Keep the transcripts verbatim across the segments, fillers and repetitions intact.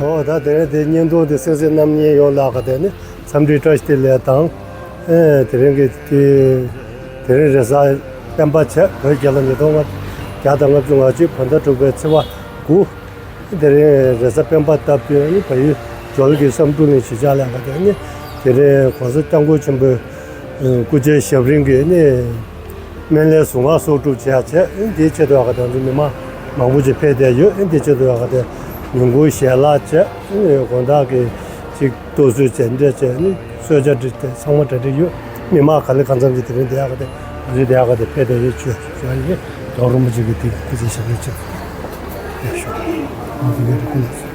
ཨོ་ད་དེ་རིང་དེ་བརྙན་ཐུང་དེ་གསན་གཟིགས་གནང་མཁན་ཡོངས་ལ་ག་དེ་ནི་འཚམས་འདྲི་བཀྲ་ཤིས་བདེ་ལེགས་དང་། ཨེ་དེ་རིང་གི་དེ་དེ་རིང་རེས་གཟའ་སྤེན་པ་བྱས། བོད་རྒྱལ་ལོ་ཉིས་སྟོང་བརྒྱ་དང་ལྔ་བཅུ་ང་གཅིག་བོད་ཟླ་དྲུག་པའི་ཚེས་པ་དགུ། དེ་རིང་རེས་གཟའ་སྤེན་པ་སྟབས་བསྟུན་ནི་བལ་ཡུལ་ཇོ་ལ་གི་བསམ་འགྲུབ་གླིང་གཞིས་ཆགས་ལ་ག་དེ་ནི་དེ་རིང་༸གོང་ས་༸སྐྱབས་མགོན་ཆེན་པོའི་སྐུ་ཕྱྭའི་ཞབས་རིམ་གྱི་ནི། སྨན་བླའི་གཟུངས་སྔགས་གསོག་སྒྲུབ་བྱས་བྱས། ཨེ་འདིའི་ཆེད་དུ་ཡག་ག་དེ་ང་ཚོ་མི་མང་མང་པོ་ཅིག་ཕེབས་བསྡད་ཡོད། ཨེ་འདིའི་ཆེད་དུ་ཡག་ག་དེ་ཉིན་གུང་ཞལ་ལག་བྱས། ཨེ་དགོང་དག་གི་ཅིག་གཏོར་བཟོས་བྱས་འདྲ་བྱས་ནི་གསོལ་ཇ་འདྲ་དེ་ཚང་མ་གྲ་སྒྲིག་ཡོད། མི་མང་ག་ལེ་གང་འཚམ་ཅིག་དེ་རིང་དེ་ཡག་ག་དེ་ང་ཚོའི་དེ་ཡག་ག་དེ་ཕེབས་བསྡད་ཡོད། ཆོས་ཞུ་བ་ཡིན། རྒྱལ་བ་རིན་པོ་ཆེ་གི་དེ་སྐུ་ཚེ་ཞབས་པད་ཆེ། ཡག་ཤོག་ང་ཚོ་ཡོད་དེ་ཁོང་ཚོ།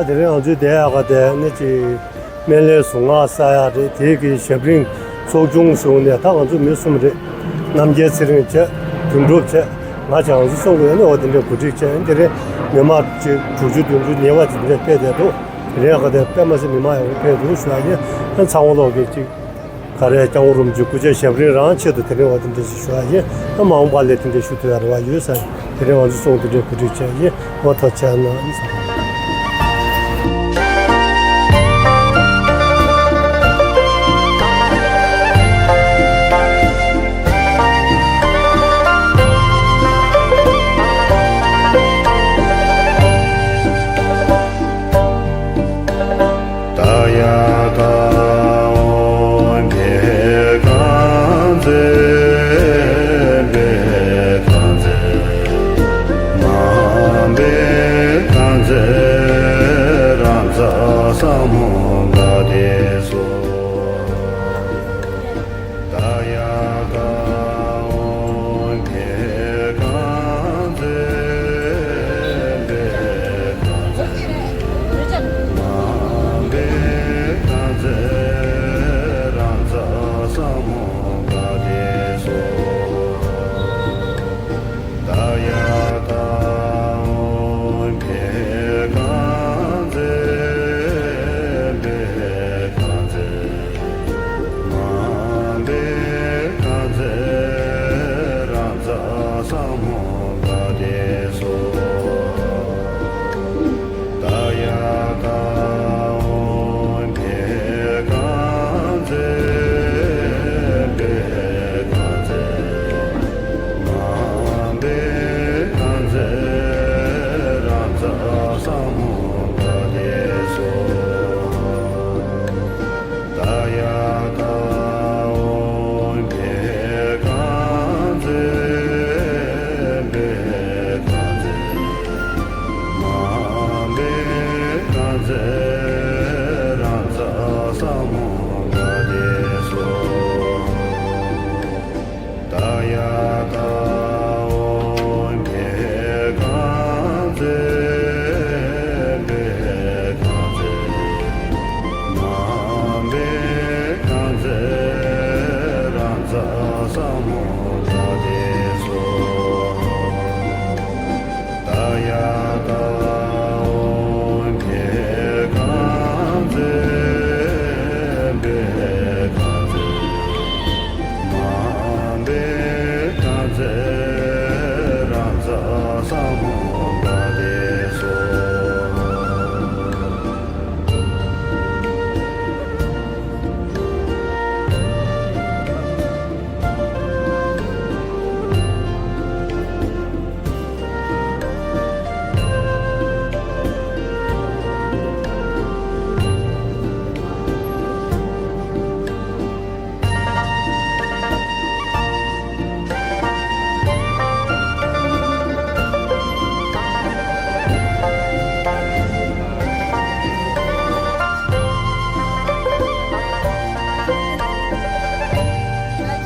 ད་དེ་རིང་ང་ཚོའི་དེ་ཡག་ག་དེ་ནི་ཅིག་སྨན་བླའི་གཟུངས་སྔགས་གསོག་ཡག་རེད། དེ་གི་ཞབས་རིམ་ཚོགས་ཆུང་ཟེར་ནས་ད་ང་ཚོ་མི་གསུམ་རེད། རྣམ་རྒྱལ་ཚེ་རིང་བྱས། དོན་གྲུབ་བྱས། ང་བྱས། ང་ཚོ་གསུམ་གྱིས་ནི་འོ་དེ་འདྲའི་གོ་སྒྲིག་བྱས། དེ་རིང་མི་མང་ཅིག་དྲུག་ཅུ་བདུན་ཅུ་ཉེ་བ་ཅིག་འདིར་ཕེབས་བསྡད་འདུག་དེ་རིང་ཡག་ག་དེ་དཔེ་མ་སྲིད་མི་མང་ཡག་པོ་ཕེབས་འདུག་ཞུ་ཡག་ཡིན། ཚང་མ་ལོག་གི་ཅིག་ག་རེ་སྐྱབས་མགོན་རིན་པོ་ཆེའི་སྐུ་ཕྱྭའི་ཞབས་རིམ་རང་ཆེད་དུ་དེ་རིང་འོ་དེ་འདྲ་ཞིག་ཞུ་ཡག་ཡིན། ཨ་མ་འོངས་པ་ལ་དེ་འདྲ་ཞུ་ཐུབ་ཡག་རེ་བ་ཡོད་ས་ཡིན། དེ་རིང་ང་ཚོ་གསུམ་དེ་འདྲའི་གོ་སྒྲིག་བྱས་ཡིན། འོ་ཐུགས་རྗེ་གནང་།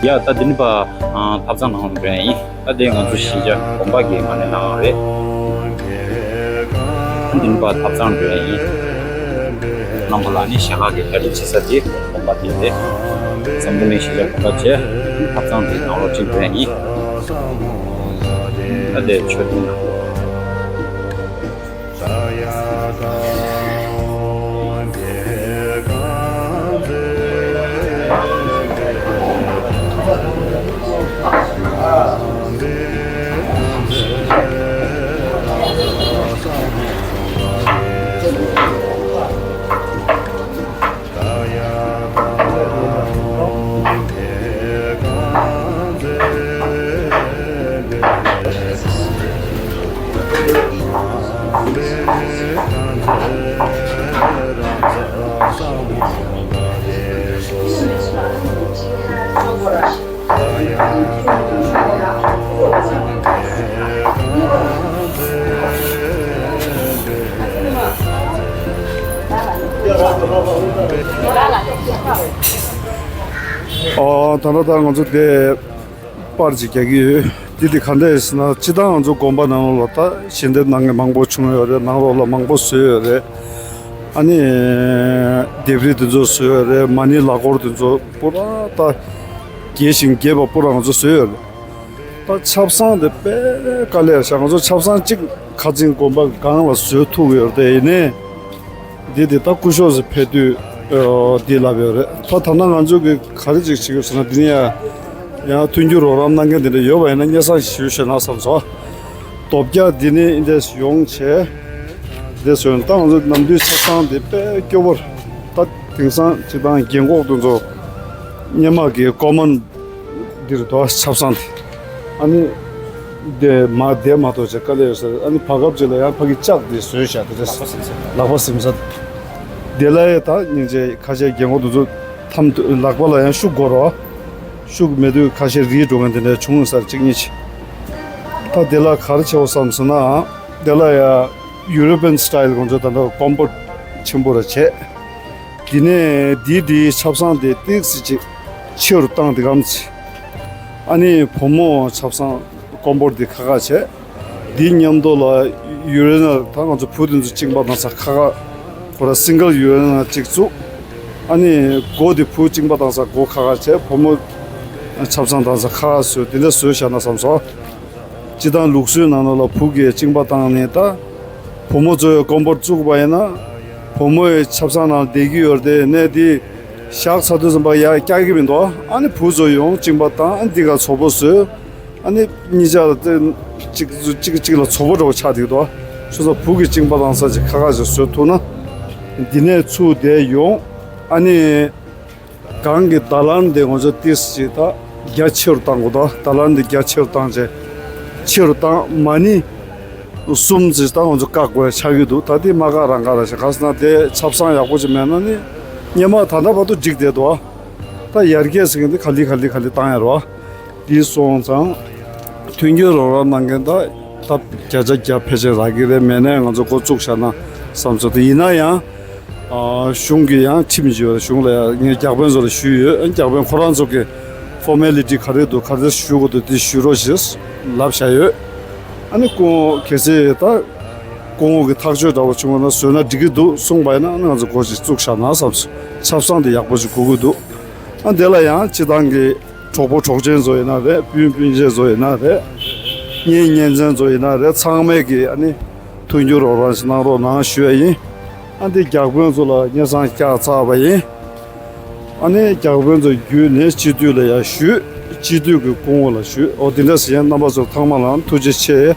ཡ། ད་འདི་ནི་པ་ཨ་ཐབ་ཚང་ནང་ལ་འགྲོ་ཡ་ཡིན། ད་དེ་ང་ཚོ་གཞིས་ཆགས་དགོན་པ་གི་མ་ཎི་ནང་རེད། ད་འདི་ནི་པ་ཐབ་ཚང་འགྲོ་ཡ་ཡིན། རྣམ་པ་ལ་ནི་ཞལ་ཁ་གི་གྲ་སྒྲིག་བྱེད་ས་དེ་དགོན་པ་དེ་རེད། འཛམ་བུ་གླིང་གཞིས་ཆགས་དགོན་པ་བྱས། ཐབ་ཚང་དེ་ནང་ལོགས་ཁྲིད་འགྲོ་ཡ་ཡིན། ད་དེ་མཆོད་རྟེན་ནང་། ཨོ། ད་ལྟ་ད་ང་ཚོ་དེ་པར་ཅིག་རྒྱག་གི་ཡོད། འདི་དེ་ག་འདྲ་ཡིན་ཟེར་ན། སྤྱིར་བཏང་ང་ཚོ་དགོན་པ་ནང་ལོགས་ལ་ད་ཞལ་འདེབས་གནང་མཁན་མང་པོ་བྱུང་ཡོད་རེད། ནང་ལོགས་ལ་མང་པོ་བཟོས་ཡོད་རེད། ཨ་ནི་ལྡེབས་རིས་དེ་ཚོ་བཟོས་ཡོད་རེད། མ་ཎི་ལག་འཁོར་དེ་ཚོ་པུ་ར་ད་རྒྱས་ཤིང་རྒྱས་པ་པུ་ར་ང་ཚོ་བཟོས་ཡོད་རེད། ད་ཆབ་གསང་དེ་དཔེ་དཀའ་ལས་ཤག་ང་ཚོ་ཆབ་གསང་གཅིག་ཁ་ཚིང་དགོན་པ་སྒང་ལ་བཟོས་ཐུབ་ཡོད་རེད། ཡིན་ནའི་འདི་དེ་ད་སྐུ་ཞབས་ཟེར་ཕེབས་དུས་འདི་ལབ་ཡོད་རེད། ད་ད་ན་ང་ཚོ་གི་ག་རེ་ཅིག་བྱེད་དགོས་ཟེར་ན། འདི་ནི་ཡང་ཡང་མཐུན་འགྱུར་རོགས་རམ་གནང་མཁན་དེ་འདྲ་ཡོད་པ་ཡིན་ན་སྙན་སེང་ཞུ་ཤོད་ན་བསམ་སོང་། རྡོ་བརྒྱ་འདི་ནི་འདི་འདྲ་ཡོང་བྱས། འདི་བཟོས་ན་ད་ང་ཚོ་ནམ་དུས་ཆབ་གསང་འདི་དཔེ་སྐྱོ་པོ་རེད། ད་དེང་སང་སྤྱིར་བཏང་རྒན་འཁོགས་དེ་ཚོ་སྔོན་མ་གི་ཀོ་མོན་འདིར་དོ་ཆབ་གསང་དེ། ཨ་ནི་དེ་མ་བསྡད་མ་གཏོགས་བྱས་དཀའ་ལས་ཡོད་ས་རེད། ཨ་ནི་བར་སྐབས་ཅིག་ལ་ཡང་ཕ་གི་ལྕགས་དེ་བཟོས་བཞག་དེ་རེད། ལག་པ་ཟིན་ས་དེ། དེ་ལ་ཡ་ད་སྙིང་རྗེ། ཁ་ཤས་རྒན་འཁོགས་དེ་ཚོ་ཐམ་ལག་པ་ལ་ཡང་ཤུགས་དགོས་རོ། ཤུགས་མེད་དུས་ཁ་ཤས་རིལ་འགྲོ་མཁན་དེ་འདྲ་བྱུང་ས་རེད། གཅིག་གཉིས་ཅིག་ད་དེ་ལ་ག་རེ་བྱེད་དགོས་བསམ་སོང་ན། དེ་ལ་ཡ་ཡུ་རོ་པན་སི་ཊའིལ་ང་ཚོ་ད་ལྟ་ཀོམ་པོཌ་ཆེན་པོ་ར་བྱས། དེ་ནས་དེའི་དེའི་ཆབ་གསང་དེ་ཏིག་ཙི་ཅིག་ཆེ་རུ་བཏང་། དེ་གམ་ཚིག་ཨ་ནི་བུ་མོ་ཆབ་གསང་ཀོམ་པོཌ་དེ་ཁ་ཁ་བྱས། དེ་མཉམ་དུ་ལ་ཡུ་རེ་ནལ། ད་ང་ཚོ་བུ་དེ་ཚོ་བཅིངས་པ་བཏང་ས་ཁ་ཁ་ཁོ་ར་སིང་གལ་ཡུ་རེ་ནལ་གཅིག་བཙུགས། ཨ་ནི་སྒོ་དེ་བུ་བཅིངས་པ་བཏང་ས་སྒོ་ཁ་ཁ་བྱས། བུ་མོ་ཆབ་གསང་བཏང་ས་ཁ་ཁ་བཟོས། དེ་འདྲ་བཟོས་བཞག་ན་བསམ་སོང་། སྤྱིར་བཏང་ལུགས་སྲོལ་ནང་ལོགས་ལ་བུ་གིས་བཅིངས་པ་བཏང་ནས་ད་བུ་མོ་ཚོས་ཀོམ་པོཌ་བཙུགས་པ་ཡིན་ན། བུ་མོ་ཡི་ཆབ་གསང་ནང་བསྡད་ཀྱི་ཡོད་རེད། དེ་ནས་དེ་ཞག་ཚར་དུས་ཙམ་པ་ཡར་བཀྱག་གི་མི་འདུག་ཨ་ནི་བུ་ཚོ་ཡོང་བཅིངས་པ་བཏང་། ཨ་ནི་འདི་ག་བཙོག་པོ་བཟོས། ཨ་ནི་གཉིས་ཆ་ལ་དེ་གཅིག་གཅིག་གཅིག་ལ་བཙོག་པོ་འདྲ་བོ་ཆགས་བསྡད་འདུག་བྱས་ཙང་བུ་གིས་བཅིངས་པ་བཏང་ས་ཅིག་ཁ་ཁ་ཅིག་བཟོས་ཐུབ་ན། འདི་ནས་ཚུར་བསྡད་ཡོང་། ཨ་ནི། གང་གི་ད་ལན་དེ་ང་ཚོ་ཏིས་ཅིག་ད་རྒྱ་ཆེ་རུ་བཏང་དགོས། ད་ད་ལན་དེ་རྒྱ་ཆེ་རུ་བཏང་བྱས། ཆེ་རུ་བཏང་། མ་ཎི་གསུམ་ཅིག་ད་ང་ཚོ་བཀག་དགོས་ཆགས་ཀྱི་འདུག་ད་དེ་མ་བཀག་རང་བཀག་ར་ཞིག་ག་ཟེར་ན་དེ་ཆབ་གསང་ཡག་པོ་ཅིག་མེད་ན་ནི་སྔོན་མ་ད་ལྟ་བར་དུ་འགྲིག་བསྡད་འདུག་ད་ཡར་རྒྱས་ཟེར་མཁན་དེ་ག་ལེ་ག་ལེ་ག་ལེ་བཏང་ཡ་རོ། དེ་སོང་ཙང་མཐུན་འགྱུར་རོགས་རམ་གནང་མཁན་ད་ད་བརྒྱ་ཆ་བརྒྱ་ཕལ་ཆེར་རག་གི་རེད། མེད་ན་ང་ཚོ་འགོ་བཙུགས་བཞག་ན་བསམ་སོང་། དེ་ཡིན་ན་ཡང་ཨ་གཞུང་གིས་ཡང་ཁྲིམས་ཡོད་རེད། གཞུང་ལ་ཡང་ངས་བརྒྱ་དཔོན་ཚོ་ལ་ཞུས་ཡོད། ཨ་བརྒྱ་དཔོན་ཁོ་རང་ཚོ་གི་ཕོར་མེ་ལི་ཊི་ག་རེ་འདུག་ག་རེ་ཞུ་དགོས་འདུག་དེ་ཞུ་རོགས་ཞེས་ལབ་བཞག་ཡོད། ཨ་ནི་སྐུ་ངོ་གལ་སྲིད་ད་སྐུ་ངོ་གི་ཐག་གཅོད་འདྲ་བོ་བྱུང་བ་ན་བཟོས་ན་འགྲིག་གི་འདུག་གསུངས་པ་ཡིན་ན། ཨ་ནི་ང་ཚོ་འགོ་ཅིག་བཙུགས་བཞག་ན་བསམ་སོང་། ཆབ་གསང་དེ་ཡག་པོ་ཞིག་དགོས་ཀྱི་འདུག་ཨ་དེ་ལ་ཡང་སྤྱིར་བཏང་གི་གྲོགས་པོ་གྲོགས་ཅན་ཚོ་ཡིན་ན་རེད། སྤུན་སྤུན་མཆེད་ཚོ་ཡིན་ན་རེད། གཉེན་ཉེ་ཚན་ཚོ་ཡིན་ན་རེད། ཚང་མས་ཀྱི་ཨ་ནི་མཐུན་འགྱུར་རོགས་རམ་ཞིག་གནང་རོགས་གནང་ཞུ་ཡ་ཡིན། ཨ་འདི་བརྒྱ་དཔོན་ཚོ་ལ་སྙན་སེང་བསྐྱལ་ཚར་བ་ཡིན། ཨ་ནི་བརྒྱ་དཔོན་ཚོ་བརྒྱུད་ནས་སྤྱི་འཐུས་ལ་ཡ་ཞུས། སྤྱི་འཐུས་ཀྱི་སྐུ་ངོ་ལ་ཞུས། འོ་དེ་འདྲ་ཞིག་ཡིན། རྣམ་པ་ཚོ་ཚང་མ་ལ་ཐུགས་རྗེ་ཆེ།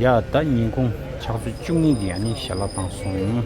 ཡ། ད་ཉིན་གུང་ཕྱག་ཚོད་བཅུ་གཉིས་ཀྱི་ཨ་ནི་ཞལ་ལག་བཏང་སོང་།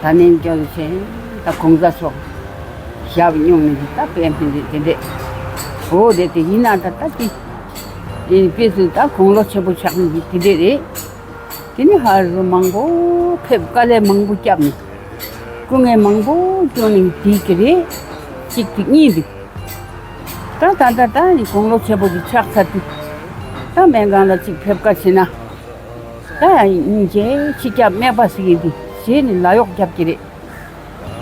ད་ནི་སྐྱབས་ཆེན་ད་གོང་ས་མཆོག་ཞབས་སྙུང་ནས་ད་དཔེ་མི་འདི་དེ་འདྲས། འོ་དེ་དེ་ཡིན་ན་ད་ད་དེ་དེ་དཔེ་སུ་ད་དགུང་ལོ་ཆེན་པོ་ཆགས་ནས་དེ་འདྲས་རེད། དེ་ནི་ཧ་རུ་མང་པོ་ཕེབས། དཀའ་ལས་མང་པོ་བརྒྱབ་ནས་སྐུ་ངལ་མང་པོ་བསྐྱོན་ནས་དེ་གི་རེད། གཅིག་དེ་གཉིས་དེ་ད་ད་ད་ད་ནི་དགུང་ལོ་ཆེན་པོ་དེ་ཆགས་ཚར་དུས་ད་སྨན་ཁང་ལ་གཅིག་ཕེབས་དཀའ་ཆེ་ན། ད་ཡང་སྙིང་རྗེ་ཕྱི་སྐྱབས་སྨད་པ་ཟེར་གྱི་འདུག་ཟེར་ནས་ལ་གཡོག་རྒྱབ་ཀྱི་རེད།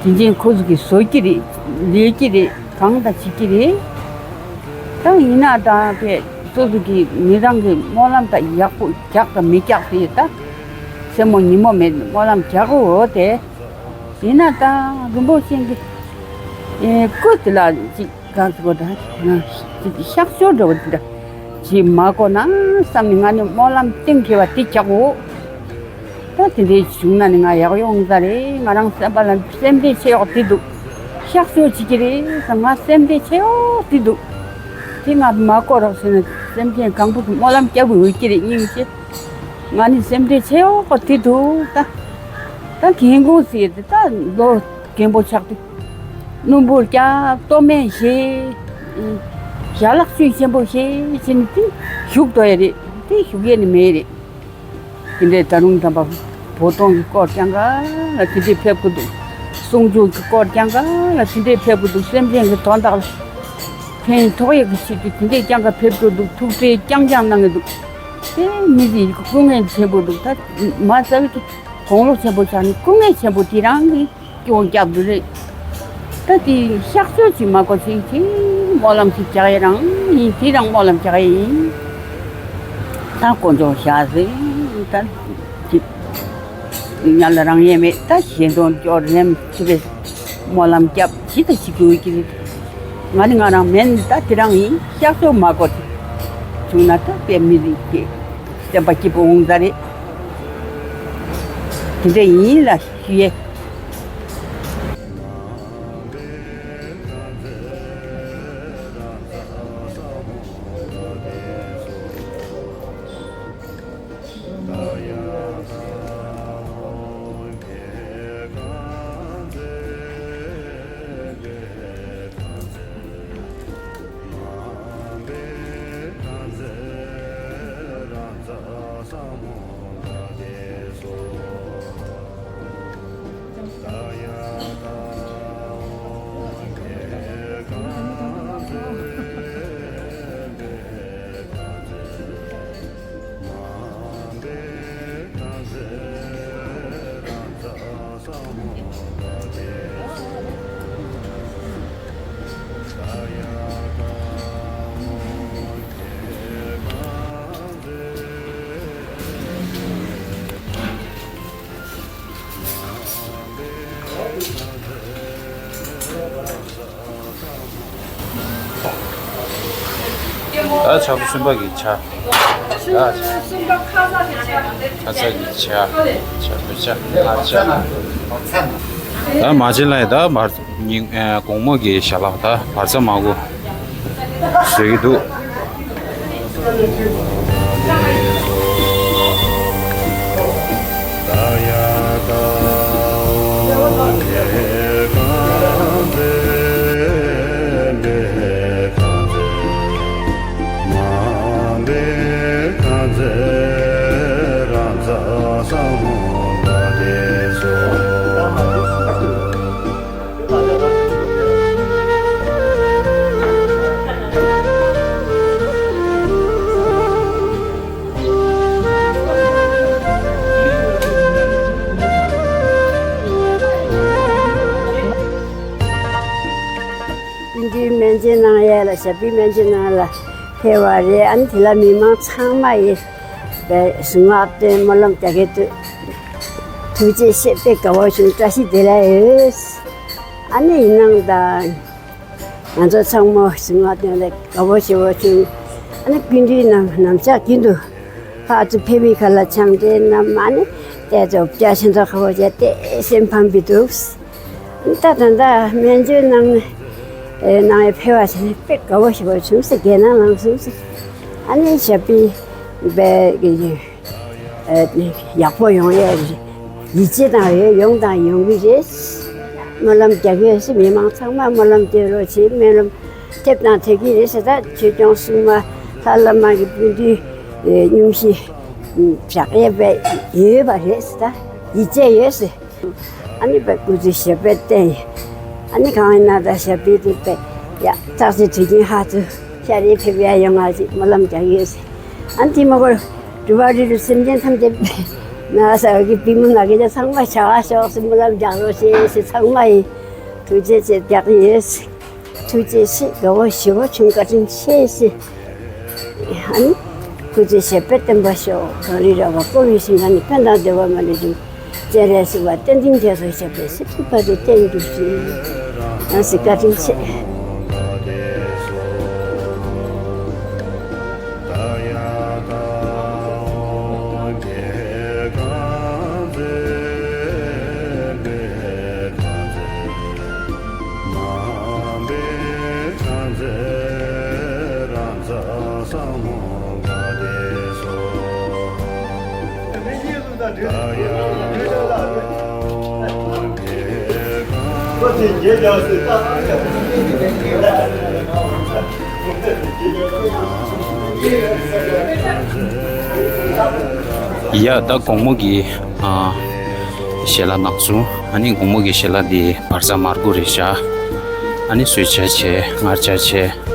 དེ་རྗེས་ཁོ་ཚོ་གིས་བཟོ་གི་རེད། ལས་ཀྱི་རེད། གང་ལྟར་བྱེད་ཀྱི་རེད། ད་ཡིན་ན་ད་ཕེ་སོ་སོ་གི་མི་རང་གི་སྨོན་ལམ་ད་ཡག་པོ་རྒྱག་དང་མི་རྒྱག་དེ་ད་སེམས་མོ་ཉིན་མོ་མེད་སྨོན་ལམ་རྒྱག་གོ་དེ། ཡིན་ན་ད་རིན་པོ་ཆེ་གི་ཨེ་སྐུ་དེ་ལ་ཅིག་ག་ཟེར་གོ་ད་ཅིག་ཤག་ཤོར་འདྲ་བོ་དེ་འདྲ་ཅིག་མ་གོ་ན་བསམ་ནས་ང་ནི་སྨོན་ལམ་གཏིང་འཁེལ་བ་དེ་རྒྱག་གོ། ད་དེ་འདྲའི་བྱུང་ན་ནི་ང་ཡག་ཡོང་ས་རེད། ང་རང་སེམས་པ་ལ་སེམས་ཁྲལ་ཆེ་ཡོག་དེ་འདུག་གཤག་བཅོས་བྱེད་ཀྱི་རེད་ཟེར། ང་སེམས་ཁྲལ་ཆེ་ཡོད་དེ་འདུག་དེ་ང་མ་གོ་རོགས་ཟེར་ན་སེམས་ཁྲལ་གང་པོ་གི་སྨོན་ལམ་བརྒྱབ་འོས་ཀྱི་རེད་སྙིང་རྗེ། ང་ནི་སེམས་ཁྲལ་ཆེ་ཡོད་དེ་འདུག་ད་ད་རྒན་གོང་ཟེར་དེ་ད་ལོ་རྒན་པོ་ཆགས་དུས་སྣུམ་པོ་རྒྱག་ལྟོ་སྨན་བཞེས། ཞལ་ལག་བཅུད་ཆེན་པོ་བཞེས་བྱས་ནས་དེ་བཞུགས་འགྲོ་ཡ་རེད། དེ་བཞུགས་ཡས་ནི་མེད་རེད། དེ་འདྲའི་ད་རུང་དམ་པ་བོ་དོང་གི་སྐོར་རྐྱང་ག་ལ་དེ་འདྲའི་ཕེབས་ཀྱི་འདུག་སྲུང་སྐྱོབ་ཀྱི་སྐོར་རྐྱང་ག་ལ་དེ་འདྲའི་ཕེབས་ཀྱི་འདུག་སེམས་ཅན་གྱི་དོན་དག་ལ་ཕན་ཐོགས་ཡས་ཀྱི་ཆེད་དུ་དེ་འདྲའི་རྐྱང་ག་ཕེབས་ཀྱི་འདུག་ཐུགས་ཁྲལ་རྐྱང་རྐྱང་གནང་གི་འདུག་དེ་མི་དེ་སྐུ་ངལ་ཆེན་པོ་འདུག་ད་མ་རྩ་བའི་དགུང་ལོ་ཆེན་པོ་ཆགས་ནས་སྐུ་ངལ་ཆེན་པོ་དེ་རང་གི་སྐྱོན་རྒྱབ་འདུག་རེད། ད་དེ་གཤག་བཅོས་ཅིག་མ་དགོས་ཚེ་དེ་སྨོན་ལམ་ཅིག་རྒྱག་ཡས་རང་ཡིན། དེ་རང་སྨོན་ལམ་རྒྱག་ཡས་ཡིན། ད་དཀོན་མཆོག་བཞག་ཟིན་ད་ཅིག་ཉལ་ལ་རང་ཡས་མེད། ད་གཞན་དོན་སྐྱོར་རེམ་ཅི་རེད། སྨོན་ལམ་རྒྱབ་ཅི་ད་ཅིག་དགོས་ཀྱི་རེད། ང་ནི་ང་རང་མིན། ད་དེ་རང་ཡིན། གཤག་བཅོས་མ་དགོས་ཚེ་བྱུང་ན་ད་དཔེ་མི་རིགས་ཀྱི་བསྟན་པ་སྐྱིད་པོ་འོང་ས་རེད། དེ་འདྲ་ཡིན་ལ་ཞུ་ཡས། ད་ཆབ་གསུམ་པ་གི་ཆ། ད་ཆབ་གསུམ་པ་ཁ་ཟས་ཀྱི་ཆ། ཁ་ཟས་ཀྱི་ཆ། ཆབ་བུ་ཆ། ང་ཆ། ད་མ་བྱན་ལ་ཡི་ད་མར་ཉིན་དགོང་མོ་གི་ཞལ་ལག་ད་བར་ཚ་མ་གུ་བཟོས་ཀྱི་འདུག་སྤུན་བདུན་སྨན་བཅོས་གནང་ཡས་ལ་ཞབས་པད་སྨན་བཅོས་གནང་ལ་ཕེབས་པ་རེད། ཨ་ནི་དེ་ལ་མི་མང་ཚང་མ་ཡིས་པའི་གཟུངས་སྔགས་བཏོན་སྨོན་ལམ་རྒྱག་གི་འདུག་ཐུགས་རྗེ་ཆེ། དཔེ་དགའ་བོ་བྱུང་། བཀྲ་ཤིས་བདེ་ལེགས་ཡོད། ཨ་ནི་ཡིན་ནང་དང་ང་ཚོ་ཚང་མ་གཟུངས་སྔགས་བཏོན་ལ་དགའ་བོ་ཞེ་བོ་བྱུང་། ཨ་ནི་སྤུན་བདུན་རྣམས་ནམ་ཞག་རྒྱུན་དུ་ཕར་ཚུར་ཕེབས་མི་ཁ་ལ་ཆང་འདྲེན་རྣམས་ཨ་ནི་བལྟས་ཚོ་བརྒྱ་ཆེན་ཚོ་ཁ་བོ་བྱས་ཏེ་སེམས་ཕམ་པའི་འདུག་ད་ད་ལྟ་སྨན་བཅོས་གནང་ནས་ཨེ་གནང་བའི་ཕེ་བ་ཞིག་ནི་དཔེ་དགའ་བོ་ཞིག་བྱུང་ཟེར། རྒྱལ་ནང་ལངས་སོང་ཟེར། ཨ་ནི་ཞབས་པད་པའི་ཨེ་ཡག་པོ་ཡོང་ཡས་རེད། ཡིད་ཆེས་དང་རེད། ཡོང་དང་ཡོང་གི་རེད། སྨོན་ལམ་རྒྱག་གི་ཡོད་ཟེར། མི་མང་ཚང་མ་སྨོན་ལམ་རྒྱག་རོགས་བྱེད། སྨོན་ལམ་ཐེབས་དང་ཐེབས་ཀྱི་རེད་ཟེར། ད་ཆོས་སྐྱོང་སྲུང་མ་ལྷ་བླ་མ་གི་སྤུན་བདུན་ཨེ་སྙུང་གཞི་བཞག་ཡས་པའི་ཡོད་པ་རེད་ཟེར། ད་ཡིད་ཆེས་ཡོད་ཟེར། ཨ་ནི་པའི་སྐུ་ཚེ་ཞབས་པད་བརྟན། ཨ་ནི་གང་ཡིན་ན་ད་ཞབས་པད་དེ་པའི་ཡ་ཙག་ཙིག་དུས་རྒྱུན་ཧ་ཚུ་ཤ་རེ་ཕེབས་ཡ་ཡོང་ང་ཅིག་སྨོན་ལམ་རྒྱག་ཡོད་ཟེར། ཨ་ནི་དེ་མ་གོ་གྲུབ་པ་རི་རུ་སེམས་ཅན་ཐམས་ཅད་ན་ས་གི་པི་མུ་ན་གི་ད་ཚང་མ་བྱ་བ་ཤོག་ཟེར། སྨོན་ལམ་རྒྱག་རོགས་ཞེས་ཟེར། ཚང་མ་ཡི་ཐུགས་རྗེ་ཆེ་རྒྱག་ཡོད་ཟེར། ཐུགས་རྗེ་ཆེ། དགའ་བོ་ཞེ་བོ་བྱུང་། བཀའ་དྲིན་ཆེ་ཞེས། ཨ་ནི་སྐུ་ཚེ་ཞབས་པད་བརྟན་པ་ཤོག་གངས་རི་ར་བ་སྤོ་བོའི་ཞིང་ཁ་ནས་ཕན་དང་བདེ་བ་མ་ལུས་འབྱུང་། སྤྱན་རས་གཟིགས་དབང་བསྟན་འཛིན་རྒྱ་མཚོ་ཞབས་པད་སྲིད་མཐའི་བར་དུ་བརྟན་གྱུར་ཅིག་ཡང་སྲིད་བཀའ་དྲིན་ཆེ། ཡ། ད་དགོང་མོ་གི་ཨ་ཞལ་ལག་གནང་སོང་། ཨ་ནི་དགོང་མོ་གི་ཞལ་ལག་འདི་བར་ཚ་མར་ཁུ་རེད་ཤག། ཨ་ནི་གསོལ་ཇ་བྱས། མངར་ཇ་བྱས།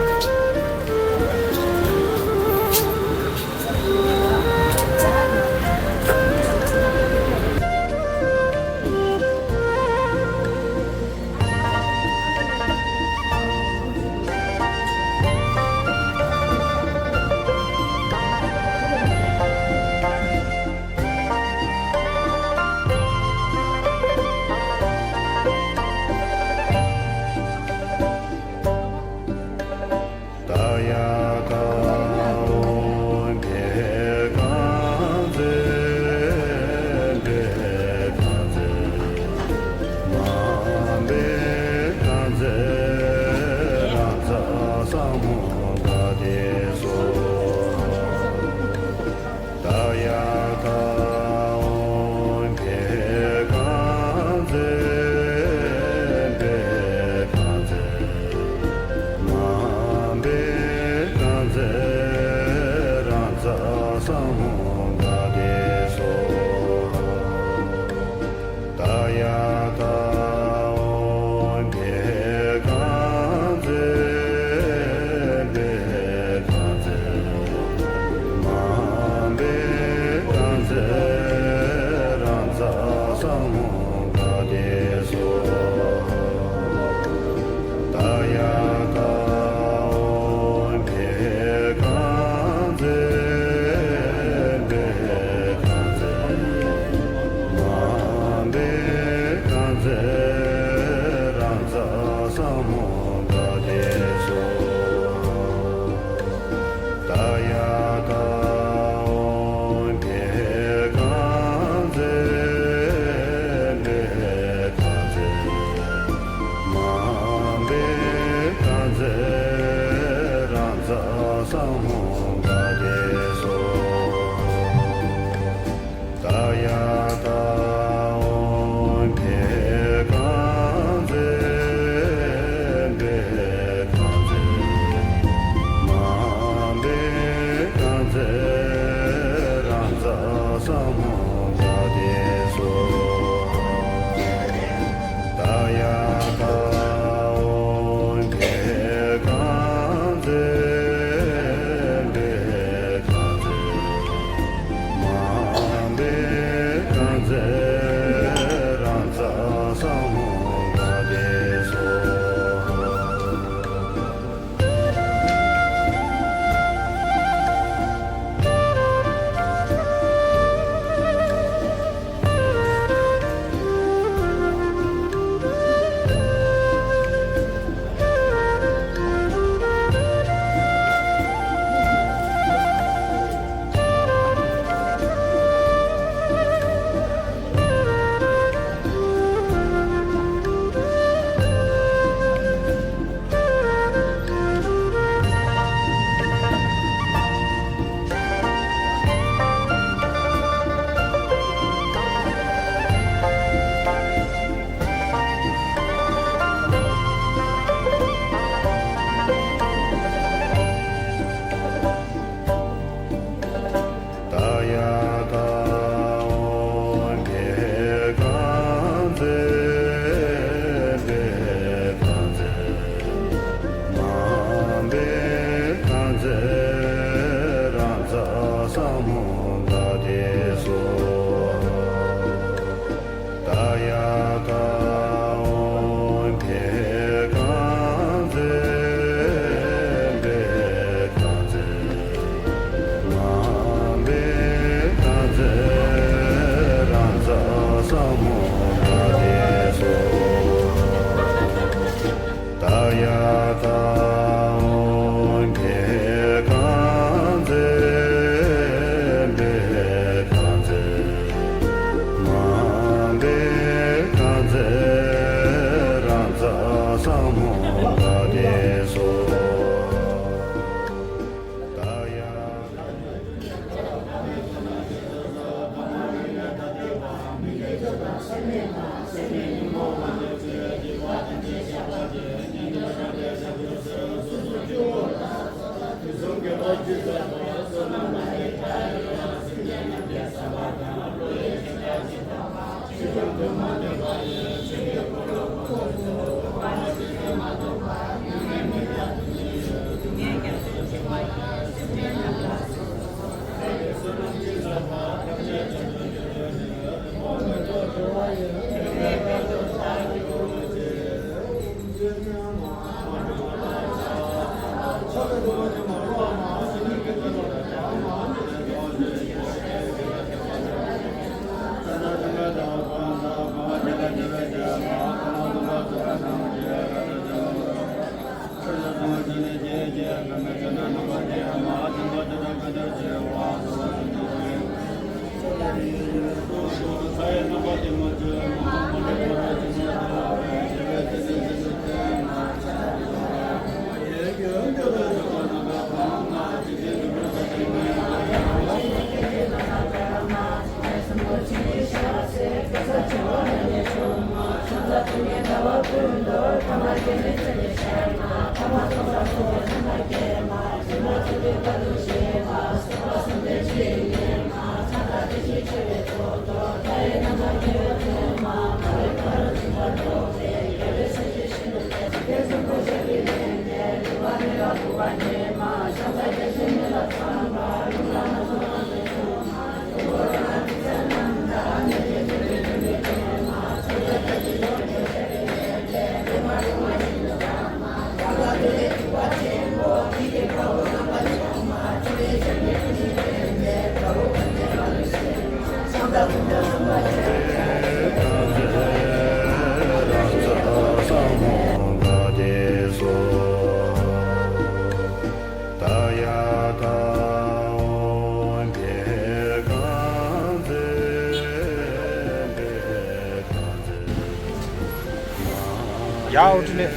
ཡ་འོ་ཏི་ལེ།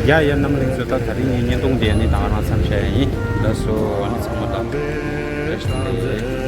ཡ་ཡ་རྣམ་གླིང་ཚོ། ད་དེ་རིང་ངའི་བརྙན་ཐུང་འདི་ནི་ད་ག་རང་མཚམས་བཞག་ཡ་ཡིན། ལགས་སོ། ཨ་ནི་ཚང་མ་ལ་བཀྲ་ཤིས་བདེ་ལེགས།